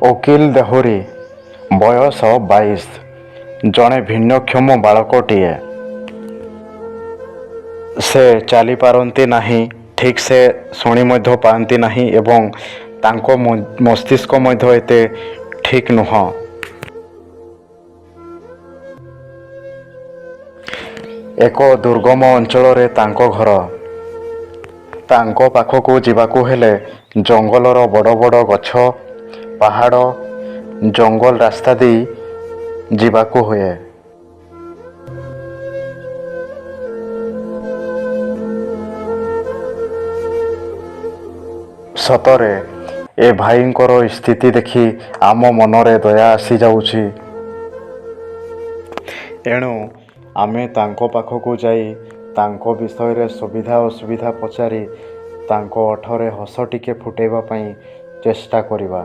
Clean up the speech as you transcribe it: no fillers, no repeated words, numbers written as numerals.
ଓକିଲ ଦେହୁରୀ, ବୟସ 22, ଜଣେ ଭିନ୍ନକ୍ଷମ ବାଳକଟିଏ। ସେ ଚାଲିପାରନ୍ତି ନାହିଁ, ଠିକ୍ ସେ ଶୁଣି ମଧ୍ୟ ପାଆନ୍ତି ନାହିଁ ଏବଂ ତାଙ୍କ ମସ୍ତିଷ୍କ ମଧ୍ୟ ଏତେ ଠିକ୍ ନୁହଁ। ଏକ ଦୁର୍ଗମ ଅଞ୍ଚଳରେ ତାଙ୍କ ଘର। ତାଙ୍କ ପାଖକୁ ଯିବାକୁ ହେଲେ ଜଙ୍ଗଲର ବଡ଼ ବଡ଼ ଗଛ, ପାହାଡ଼, ଜଙ୍ଗଲ ରାସ୍ତା ଦେଇ ଯିବାକୁ ହୁଏ। ସତରେ ଏ ଭାଇଙ୍କର ସ୍ଥିତି ଦେଖି ଆମ ମନରେ ଦୟା ଆସିଯାଉଛି। ଏଣୁ ଆମେ ତାଙ୍କ ପାଖକୁ ଯାଇ ତାଙ୍କ ବିଷୟରେ ସୁବିଧା ଅସୁବିଧା ପଚାରି ତାଙ୍କ ଓଠରେ ହସ ଟିକେ ଫୁଟେଇବା ପାଇଁ ଚେଷ୍ଟା କରିବା।